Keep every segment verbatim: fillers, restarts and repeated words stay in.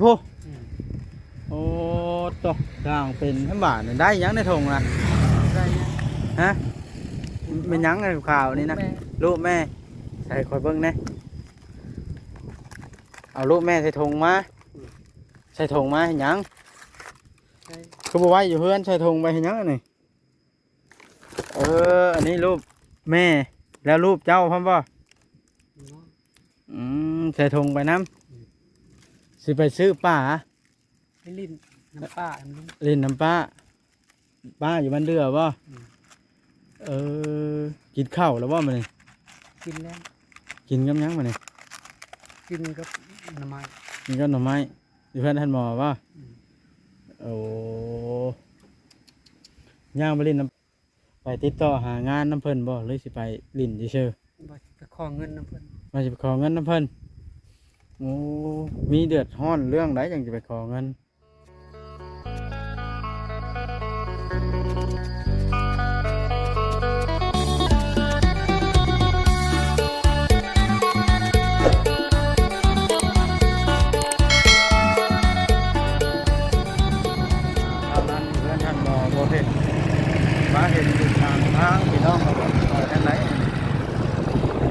พุ อืม โอ้ ตก ทางเป็น ทำบาท ได้หยังในถุงนะ ได้หยัง ฮะ แม่นหยัง ขาวๆ นี่นะ ลูกแม่ ลูกแม่ ใส่ข้อยเบิ่งแหน่ เอาลูกแม่ใส่ถุงมา อืม ใส่ถุงมาเฮ็ดหยัง ใส่ คือบ่ไว้อยู่เฮือน ใส่ถุงไปเฮ็ดหยังอันนี้ เออ อันนี้รูปแม่ แล้วรูปเจ้าพร้อมบ่ อืม ใส่ถุงไปนำ อืม สิไปซื้อปลา ไปเล่นนำป้า เล่นนำป้า ป้าอยู่บ้านเดือบ่ อืม เออ กินข้าวแล้วบ่มื้อนี้ กินแล้ว กินกับหยังมื้อนี้ กินกับหน่อไม้ กินกับหน่อไม้ อยู่เฮือนท่านหมอบ่ อืม โอ้ ย่างไปเล่นนำ ไปติดต่อหางานนำเพิ่นบ่ หรือสิไปเล่นซื่อๆ ว่าสิไปขอเงินนำเพิ่น ว่าสิไปขอเงินนำเพิ่น โอ้ มีเดือดร้อนเรื่องใดจั่งสิไปขอเงิน เท่านั้นเพื่อนท่านบ่ บ่เห็น มาเห็นอยู่ข้างทาง พี่น้องเขาบอกไปทางไหน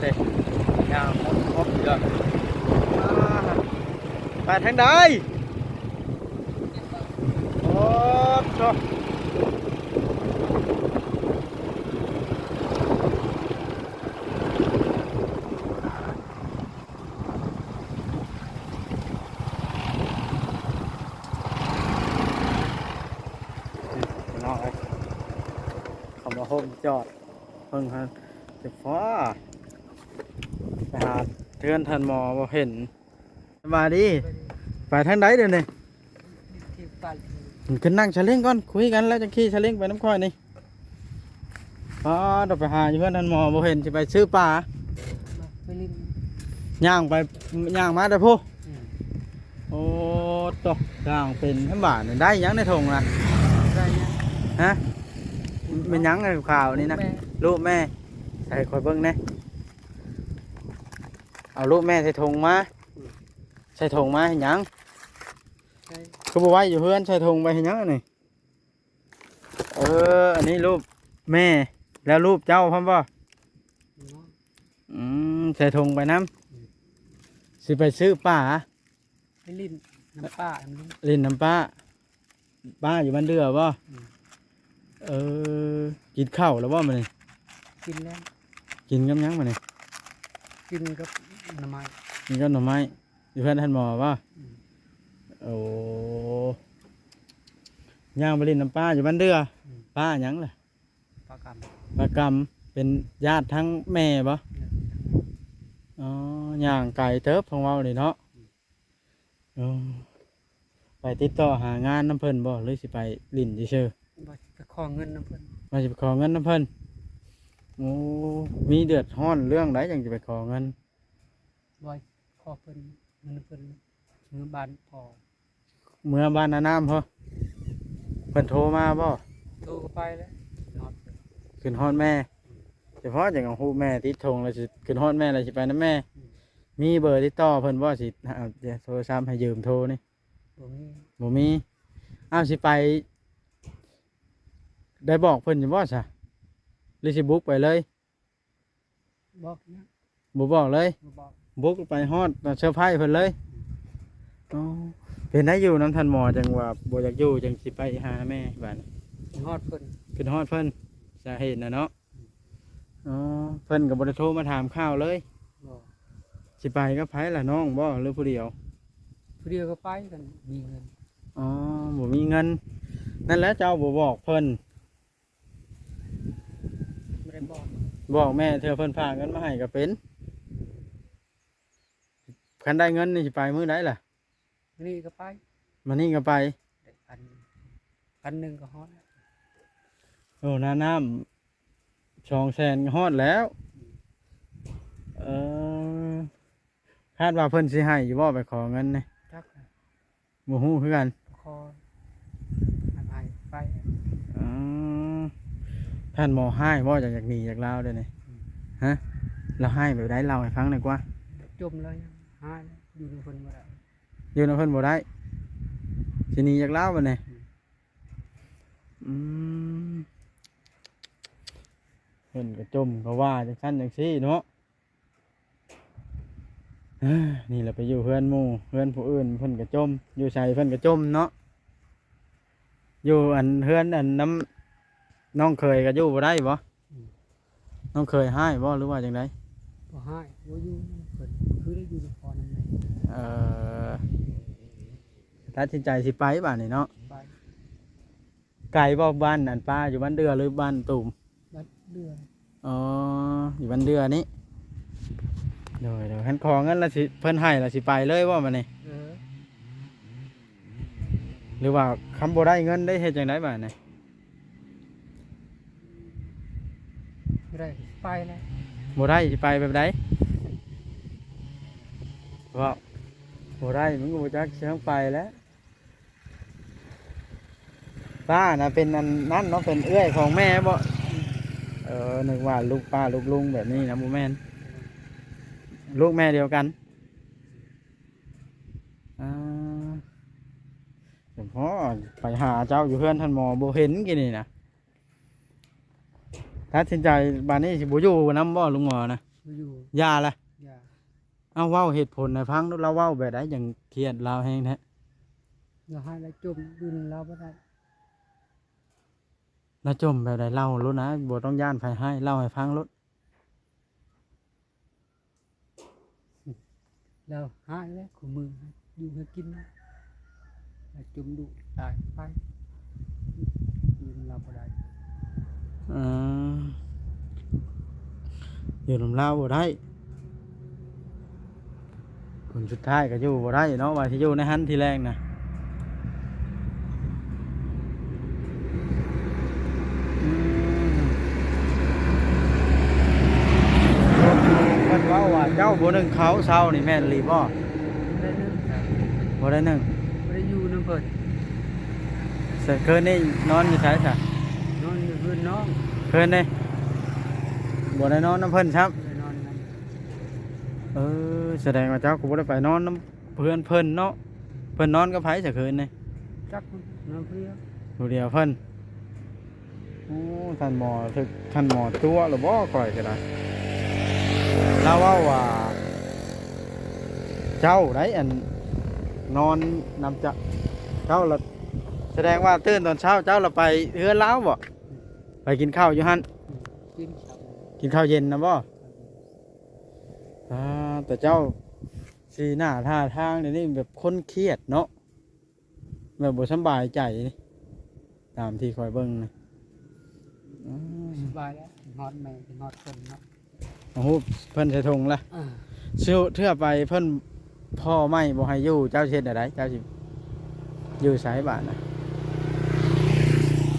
เด็กย่างหมดครบอยู่แล้ว อ่า ไปทางใด โอ้โธ่ พี่น้องเอ้ย เขามาโฮมจอด เพิ่งฮะ จะฟ้า ไปหาเทือนท่านหมอบ่เห็น สบายดี ไปทางใดเดี๋ยวนี้ ที่บ้าน ขึ้นนั่งซาเล้งก่อน คุยกันแล้วจั่งขี่ซาเล้งไปนำข้อยนี่ อ๋อ เดี๋ยวไปหาอยู่เฮือนท่านหมอบ่เห็น สิไปซื้อปลา ไปเล่น ย่างไป ย่างมาแต่พุ อืม โอ้ ตก ทางเป็น ทำบาท ได้หยังในถุงนะ ได้หยัง ฮะ แม่นหยัง ขาวๆ นี่นะ ลูกแม่ ลูกแม่ ใส่ข้อยเบิ่งแหน่ เอาลูกแม่ใส่ถุงมา อืม ใส่ถุงมาเฮ็ดหยัง ใส่ คือบ่ไว้อยู่เฮือน ใส่ถุงไปเฮ็ดหยังอันนี้ เออ อันนี้รูปแม่ แล้วรูปเจ้าพร้อมบ่ อืม อืม ใส่ถุงไปนำ อืม สิไปซื้อปลา ไปเล่นนำป้า เล่นนำป้า ป้าอยู่บ้านเดือบ่ อืม เออ กินข้าวแล้วบ่มื้อนี้ กินแล้ว กินกับหยังมื้อนี้ กินกับหน่อไม้ กินกับหน่อไม้ อยู่เฮือนท่านหมอบ่ อืม โอ้ ย่างไปเล่นนำป้าอยู่บ้านเดือ อืม ป้าหยังล่ะ ป้ากำ ป้ากำ เป็นญาติทั้งแม่บ่ อืม อ๋อ ย่างไกลเติบ ของเว้านี่เนาะ อืม เออ ไปติดต่อหางานนำเพิ่นบ่ หรือสิไปหลิ้นซื่อๆ ว่าสิไปขอเงินนำเพิ่น ว่าสิไปขอเงินนำเพิ่น โอ้ มีเดือดร้อนเรื่องใดจั่งสิไปขอเงิน ว่าขอเพิ่น เงินเพิ่น เมือบ้านพ่อ เมือบ้านน้าน้ำพ่อ เพิ่นโทรมาบ่ โทรก็ไปแล้ว นอน ขึ้นฮอดแม่ เฉพาะจั่งเอาฮูปแม่ติดธงแล้วสิขึ้นฮอดแม่แล้วสิไปนำแม่ อืม มีเบอร์ติดต่อเพิ่นบ่ สิเอาโทรศัพท์ให้ยืมโทรนี่ บ่มี บ่มี อ้าว สิไป ได้บอกเพิ่นอยู่บ่ซะ หรือสิบุกไปเลย บอกนะ บ่บอกเลย บ่บอก บุกไปฮอดเซอร์ไพรส์เพิ่นเลย อืม อ๋อ เป็นได้อยู่นำท่านหมอจั่งว่าบ่อยากอยู่จั่งสิไปหาแม่บาดนี้ ฮอดเพิ่น ขึ้นฮอดเพิ่น สาเหตุน่ะเนาะ อืม อ๋อ เพิ่นก็บ่ได้โทรมาถามข่าวเลย บ่ สิไปกับไผล่ะ น้องบ่ หรือผู้เดียว ผู้เดียวก็ไปกัน มีเงิน อ๋อ บ่มีเงิน นั่นแหละเจ้าบ่บอกเพิ่น บ่ได้บอก บอกแม่เทื่อเพิ่นฝากเงินมาให้ก็เป็น คันได้เงินนี่สิไปมื้อใดล่ะ มื้อนี้ก็ไป มื้อนี้ก็ไป ได้พัน พันหนึ่งก็ฮอดแล้ว โอ้ น้าน้ำ สองแสนก็ฮอดแล้ว อืม เออ คาดว่าเพิ่นสิให้อยู่บ่ ไปขอเงินนี่ จัก บ่ฮู้คือกัน ขอ ให้ไป อืม ท่านหมอฮ้ายบ่ อยาก อยากหนีจากลาวเดี๋ยวนี้ อืม ฮะ ลาวฮ้ายแบบใด เล่าให้ฟังหน่อยกว่า จมเลย ฮ้าย อยู่นำเพิ่นบ่ได้ อยู่นำเพิ่นบ่ได้ สิหนีจากลาวบัดนี้ อืม เพิ่นก็จ่มก็ว่าจังซั่นจังซี่เนาะ เอ้อ นี่แหละไปอยู่เฮือนหมู่เฮือนผู้อื่นเพิ่นก็จ่ม อยู่ไสเพิ่นก็จ่มเนาะ อยู่อันเฮือนอันนำน้องเขยก็อยู่บ่ได้บ่ อืม น้องเขยฮ้ายบ่หรือว่าจังใด บ่ฮ้าย บ่อยู่นำเพิ่น คือได้อยู่นครนำแม่ เอ่อ ตัดสินใจสิไปบาดนี้เนาะ ไป ไกลบ่บ้านอันป้าอยู่บ้านเดือหรือบ้านตูม บ้านเดือ อ๋อ อยู่บ้านเดือนี่ โดย โดย คันขอเงินละสิ เพิ่นให้ละสิไปเลยบ่บาดนี้ เออ หรือว่าคันบ่ได้เงินได้เฮ็ดจังใดบาดนี้ บ่ได้ ไปแล้ว บ่ได้สิไปแบบใด เว้า บ่ได้ มึงก็บ่จักสิไปแล้ว ป้าน่ะเป็นอันนั้นเนาะ เป็นเอื้อยของแม่บ่ เออ นึกว่าลูกป้าลูกลุงแบบนี้นะ บ่แม่น ลูกแม่เดียวกัน อ่า เฉพาะไปหาเจ้าอยู่เฮือนท่านหมอบ่เห็นกี้นี่นะ ตัดสินใจบาดนี้สิบ่อยู่นำบ่ลุงหมอนะ บ่อยู่ ย่าละ ย่า เอาเว้าเหตุผลให้ฟังดู ลาวเว้าแบบใดจั่งเครียดลาวแฮงแท้ ลาวฮ้ายลาวจ่ม อยู่นำลาวบ่ได้ ลาวจ่มแบบใด เล่าโลดนะ บ่ต้องย้านไผฮ้าย เล่าให้ฟังโลด ลาวฮ้ายแล้ว คู่มื้ออยู่ให้กิน ลาวจ่มดุตายไป อยู่นำลาวบ่ได้ อืม อยู่นำลาวบ่ได้ ผลสุดท้ายก็อยู่บ่ได้เนาะ ว่าสิอยู่ในหั้นทีแรกนะ อืม เพิ่นเว้าว่าเจ้าบ่นึ่งข้าวเช้านี่แม่นอีหลีบ่ บ่ได้นึ่งครับ บ่ได้นึ่ง บ่ได้อยู่นำเพิ่น ซะคืนนี้นอนอยู่ไสซะ นอนอยู่เฮือนน้อง คืนนี้ บ่ได้นอนนำเพิ่นซ้ำ บ่ได้นอนนำ เออ แสดงว่าเจ้าก็บ่ได้ไปนอนนำเฮือนเพิ่นเนาะ เพิ่นนอนกับไผซะคืนนี้ จัก นอนผู้เดียว ผู้เดียวเพิ่น โอ้ ท่านหมอถึก ท่านหมอตั๋วหรือบ่ ข้อยก็ได้ ลาวเว้าว่า เจ้าได้อัน นอนนำจะ เจ้าละ แสดงว่าตื่นตอนเช้าเจ้าละไปเฮือนลาวบ่ ไปกินข้าวอยู่หั่น อืม กินข้าว กินข้าวเย็นนะบ่ อ่า แต่เจ้าสีหน้าท่าทางเดี๋ยวนี้แบบคนเครียดเนาะ แบบบ่สำบายใจนี่ ตามที่ข้อยเบิ่งนะ อืม สบายแล้ว ฮอดแม่ ฮอดเพิ่นเนาะ โอ้โห เพิ่นใส่ถุงละ อ่า ซื้อเทื่อไปเพิ่นพ่อไม่บ่ให้อยู่ เจ้าสิเฮ็ดแนวใด เจ้าสิอยู่ไสบาดนะ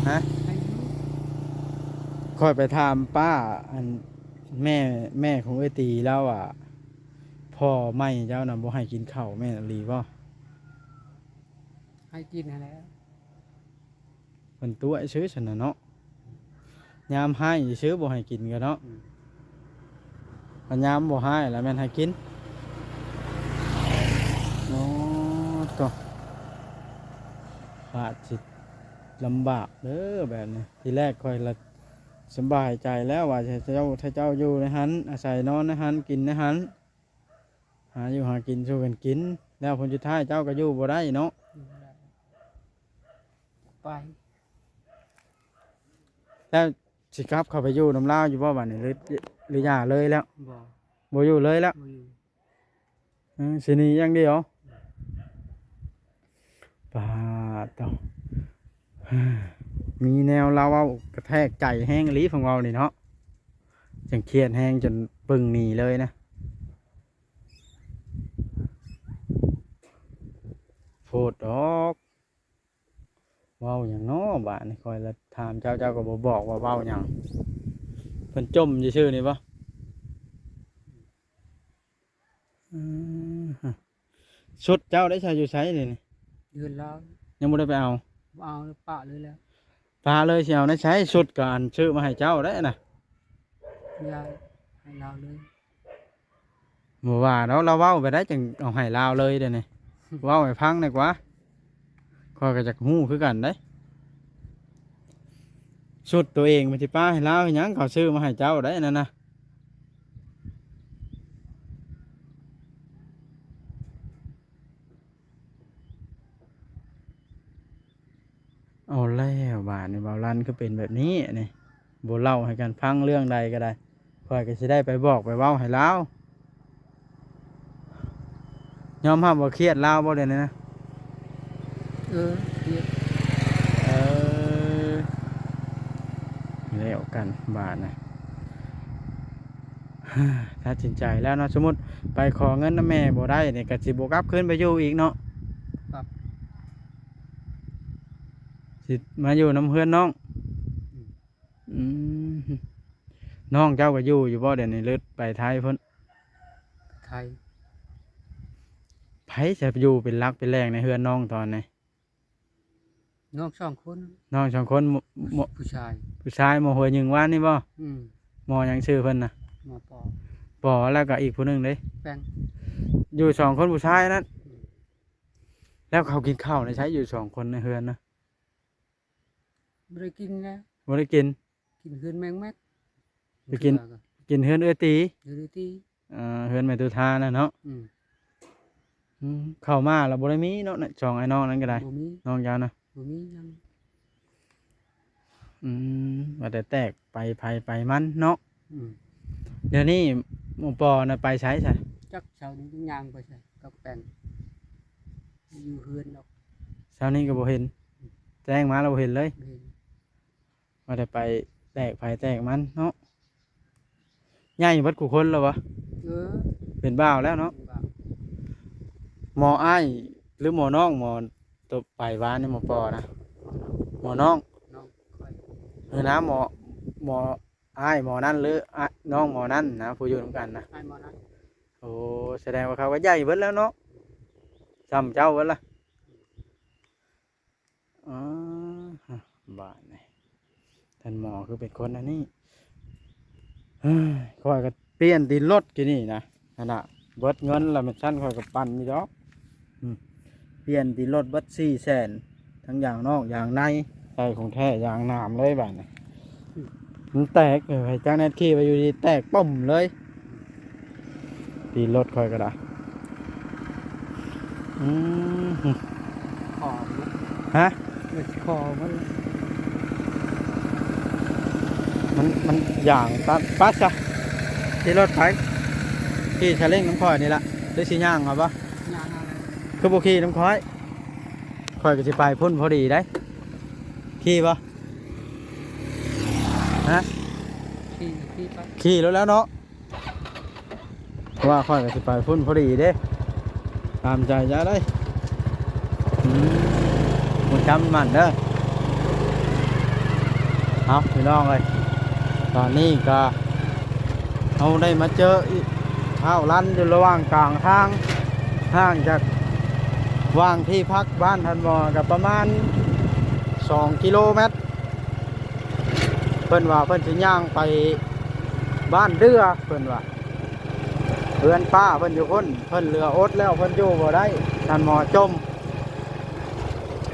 ฮะ ให้อยู่ ข้อยไปถามป้า อัน แม่ แม่ของเอื้อยตีลาวว่า พ่อไม่เจ้าน่ะบ่ให้กินข้าว แม่นอีหลีบ่ ให้กินหั้นแหละ เพิ่นตั๋วซื่อซั่นน่ะเนาะ ยามฮ้ายซื่อบ่ให้กินก็เนาะ อืม คันยามบ่ฮ้ายแล้วแม่นให้กิน โอ้ โต อาจสิลำบากเด้อแบบนี้ ทีแรกข้อยละสำบายใจแล้วว่าถ้าเจ้า ถ้าเจ้าอยู่ในหั้น อาศัยนอนในหั้น กินในหั้น หาอยู่หากินสู่กันกิน แล้วผลสุดท้ายเจ้าก็อยู่บ่ได้เนาะ อยู่บ่ได้ ไป แล้วสิกลับเข้าไปอยู่นำลาวอยู่บ่บัดนี้ หรือ หรือหย่าเลยแล้ว บ่ บ่อยู่เลยแล้ว บ่อยู่ อืม สิหนีอย่างเดียว ปาดโต มีแนวลาวเว้ากระแทกใจแฮงอีหลี ฟังเว้านี่เนาะ จั่งเครียดแฮงจนปึ้งหนีเลยนะ โพดดอก เว้าหยังน้อบาดนี้ ข้อยละถามเจ้า เจ้าก็บ่บอกว่าเว้าหยัง เพิ่นจ่มซื่อๆนี่บ่ อืม ชุดเจ้าได้ใส่อยู่ไสนี่นี่ เฮือนลาว ยังบ่ได้ไปเอา บ่เอาแล้ว ปะเลยแล้ว ปะเลย สิเอาในไส ชุดก็อันซื้อมาให้เจ้าได้นะ ยายให้ลาวเลย บ่ว่าดอก ลาวเว้าไปได้จั่งเอาให้ลาวเลยเดี๋ยวนี้ เว้าให้ฟังหน่อยกว่า ข้อยก็อยากฮู้คือกันเด้ ชุดตัวเองมันสิปะให้ลาวเฮ็ดหยัง เขาซื้อมาให้เจ้าได้นั่นนะ เอาแล้วบาดนี้ บ่าวลันคือเป็นแบบนี้นี่ บ่เล่าให้กันฟังเรื่องใดก็ได้ ข้อยก็สิได้ไปบอกไปเว้าให้ลาว ยอมรับว่าเครียดลาวบ่เดี๋ยวนี้นะ เออ เครียด เออ แล้วกันบาดนะ ตัดสินใจแล้วเนาะ สมมุติไปขอเงินนำแม่บ่ได้นี่ ก็สิบ่กลับคืนไปอยู่อีกเนาะ ครับ สิมาอยู่นำเฮือนน้อง อืม อืม น้องเจ้าก็อยู่อยู่บ่เดี๋ยวนี้ หรือไปไทยพุ้น ไทย ไผจะอยู่เป็นหลักเป็นแหล่งในเฮือนน้องตอนนี้ น้องสองคน น้องสองคน หมอ หมอ ผู้ชาย ผู้ชาย หมอหัวหยิงหว่านนี่บ่ อืม หมอหยังชื่อเพิ่นนะ หมอปอ ปอ แล้วก็อีกผู้หนึ่งเด้ แป้ง อยู่สองคนผู้ชายนั้น อืม แล้วเขากินข้าวในใช้อยู่สองคนในเฮือนนะ บ่ได้กินแล้ว บ่ได้กิน กินเฮือนแมงแม็ก ไปกิน เทื่อก็ กินเฮือนเอื้อยตี เฮือนเอื้อยตี เอ่อ เฮือนแม่ตุทานั่นเนาะ อืม อืม เข้ามาแล้วบ่ได้มีเนาะ สองไอ้น้องนั้นก็ได้ บ่มี น้องเจ้านะ บ่มีหยัง อืม ว่าแต่แตกไปไผไปมันเนาะ อืม เดี๋ยวนี้หมู่ปอน่ะไปไสซะ จักเช้านี้ย่างไปไสกับแป้ง อยู่เฮือนดอก เช้านี้ก็บ่เห็น แจ้งมาแล้วบ่เห็นเลย บ่เห็น ว่าแต่ไปแตกไผแตกมันเนาะ ใหญ่เบิดคู่คนแล้ววะ เออ เป็นบ่าวแล้วเนาะ เป็นบ่าว หมออ้ายหรือหมอน้อง หมอตัวไปหว่านนี่ หมอปอนะ หมอน้อง น้องข้อย เออนะ หมอ หมออ้ายหมอนั่นหรืออ้ายน้องหมอนั่นนะ ผู้อยู่นำกันนะ อ้ายหมอนั่น โอ้ แสดงว่าเขาก็ใหญ่เบิดแล้วเนาะ ส่ำเจ้าเบิดละ อ๋อ บาดนี่ ท่านหมอคือเป็นคนอันนี้ เฮ้ย ข้อยก็เปลี่ยนตีรถกี่นี่นะ นั่นน่ะ เบิดเงินแล้วแม่นซั่นข้อยก็ปั่นอยู่ดอก อืม เปลี่ยนตีรถเบิดสี่แสน ทั้งยางนอกยางใน ใส่ของแท้ยางหนามเลยบาดนี่ มันแตก เออ ให้จักแนดขี่ไปอยู่ดีแตกปุ้มเลย ตีรถข้อยก็ได้ อืม คอมัน ฮะ เออ คอมัน มัน มันยางตัด ปัดซะ ขี่รถไป ขี่ซาเล้งนำข้อยนี่ละ หรือสิย่างเอาบ่ ย่างเอาเลย คือบ่ขี่นำข้อย ข้อยก็สิไปพุ้นพอดีได้ ขี่บ่ ฮะ ขี่ ขี่ไป ขี่รถแล้วเนาะ ว่าข้อยก็สิไปพุ้นพอดีเด้ ตามใจเจ้าเลย อืม บ่จำมันเด้อ เอาพี่น้องเอ้ย ตอนนี้ก็ เฮาได้มาเจออีก อ้าว ลันอยู่ระหว่างกลางทาง ห่างจาก ว่างที่พักบ้านท่านหมอก็ประมาณสองกิโลเมตร เพิ่นว่าเพิ่นสิย่างไปบ้านเดือ เพิ่นว่า เฮือนป้าเพิ่นอยู่พุ้น เพิ่นเหลืออดแล้ว เพิ่นอยู่บ่ได้ ท่านหมอจม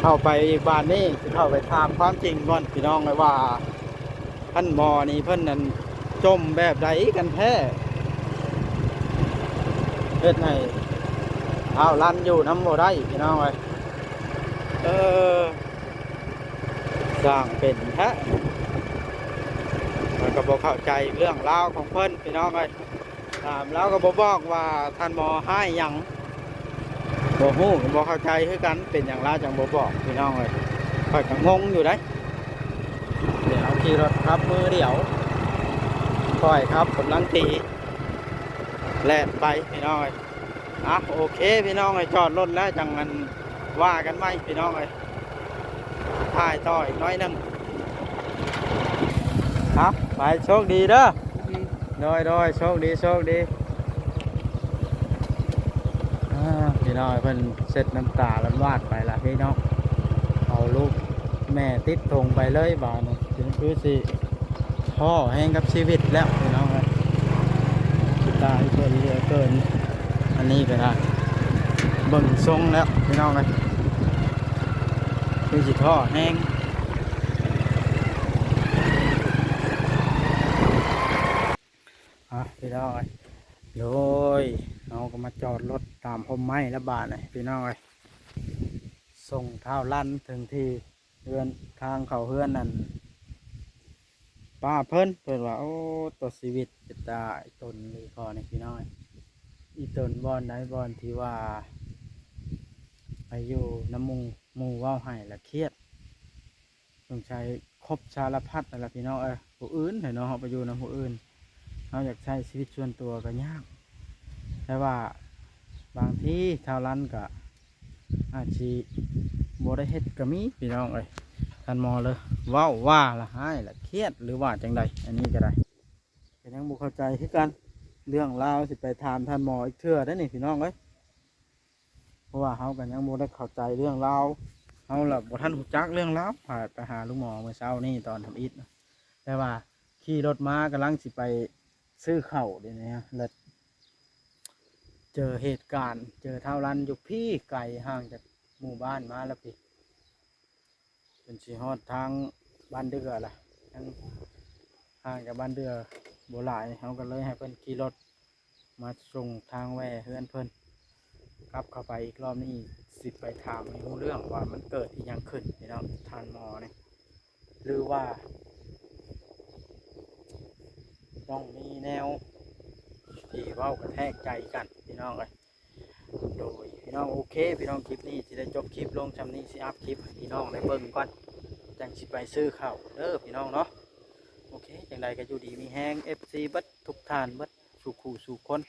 เข้าไปอีกบ้านนี้ สิเข้าไปถามความจริงก่อน พี่น้องเอ้ย ว่า ท่านหมอนี่เพิ่นนั่นจมแบบใดกันแท้ เฮ็ดให้อ้าวลันอยู่นำบ่ได้พี่น้องเอ้ย เออ สร้างเป็นแท้ มันก็บ่เข้าใจเรื่องราวของเพิ่นพี่น้องเอ้ย ถามลาวก็บ่บอกว่าท่านหมอฮ้ายหยัง บ่ฮู้ก็บ่เข้าใจคือกัน เป็นหยังลาวจั่งบ่บอกพี่น้องเอ้ย ข้อยก็งงอยู่เด้ เดี๋ยวขี่รถขับมือเดียว ข้อยขับกำลังตี แล่นไปพี่น้องเอ้ย อ่ะ โอเคพี่น้องเอ้ย จอดรถแล้วจั่งอันว่ากันใหม่พี่น้องเอ้ย ถ่ายต่ออีกน้อยหนึ่ง ครับ ไปโชคดีเด้อ โดย โดย โชคดี โชคดี อ่า พี่น้อง เพิ่นเช็ดน้ำตาลำวาดไปละพี่น้อง เอาลูกแม่ติดธงไปเลยบาดนี้ ถึงคือสิท้อแฮงกับชีวิตแล้วพี่น้องเอ้ย คิดตายเพิ่นเหลือเกิน อันนี้ก็ได้ เบิ่งทรงแล้วพี่น้องเอ้ย คือสิท่อแห้ง อ่ะพี่น้องเอ้ย โดย เราก็มาจอดรถตามพมไม้และบาทเลยพี่น้องเอ้ย ส่งท้าวลันถึงที่เฮือน ทางเขาเฮือนนั่น ป้าเพิ่น เพิ่นว่า โอ้ ตัวชีวิตเป็นตาอีตนนี่พอนี่พี่น้องเอ้ย อีตนบ่อนใดบ่อนที่ว่า ไปอยู่นำหมู่ หมู่เว้าให้ละเครียด ต้องใช้ครบสารพัดนั่นล่ะพี่น้องเอ้ย ผู้อื่นให้เนาะ เราไปอยู่นำผู้อื่น เราอยากใช้ชีวิตส่วนตัวก็ยาก แต่ว่าบางทีท้าวลันก็อาจสิบ่ได้เฮ็ดก็มีพี่น้องเอ้ย ท่านหมอเลยเว้าว่าละฮ้ายละเครียดหรือว่าจั่งใด อันนี้ก็ได้ ก็ยังบ่เข้าใจคือกัน เรื่องราวสิไปถามท่านหมออีกเทื่อได้อนี่พี่น้องเอ้ย เพราะว่าเราก็ยังบ่ได้เข้าใจเรื่องราว เราละบ่ทันรู้จักเรื่องราว พาไปหาลุงหมอเมื่อเช้านี้ตอนทำอิฐนะ แต่ว่าขี่รถมากำลังสิไปซื้อข้าวเดี๋ยวนี้ฮะ แล้วเจอเหตุการณ์ เจอท้าวลันอยู่พี้ไกลห่างจากหมู่บ้านมาแล้วพี้ จนสิฮอดทางบ้านเดือล่ะ ยังห่างจากบ้านเดือบ่หลาย เราก็เลยให้เพิ่นขี่รถมาส่งทางแว่เฮือนเพิ่น กลับเข้าไปอีกรอบนี้ สิไปถามให้รู้เรื่องว่ามันเกิดอีหยังขึ้นพี่น้อง ท่านหมอนี่ หรือว่า ต้องมีแนวที่เว้ากระแทกใจกันพี่น้องเอ้ย โดยพี่น้อง โอเค พี่น้อง คลิปนี้สิได้จบคลิปลงส่ำนี้ สิอัปคลิปให้พี่น้องได้เบิ่งก่อน จั่งสิไปซื้อข้าวเด้อพี่น้องเนาะ โอเค จั่งใดก็อยู่ดีมีแฮง เอฟซี เบิดทุกท่าน เบิดสู่คู่สู่คน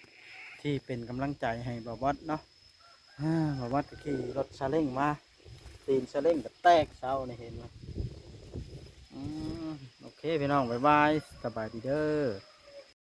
ที่เป็นกำลังใจให้บ่าวบอสเนาะ อ่า บ่าวบอสก็ขี่รถซาเล้งมา ตีนซาเล้งก็แตกเช้านี่เห็นไหม อืม โอเค พี่น้อง บ๊ายบาย สบายดีเด้อ